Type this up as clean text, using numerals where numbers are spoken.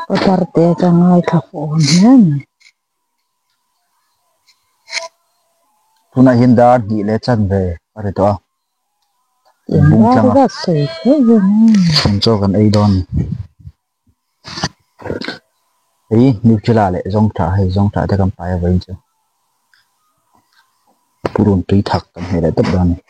Patar te ka ngaithla fuh awm hle mai. Tunah hian dar hnih leh chanve a ri tawh a. Kan bung tlang a. Kan chaw kan ei dawn. Hei Nutella leh zawngtha hei zawngtha te kan pai a vawiin chu. Purun tui thak kan hmeh leh tawp dawn a ni.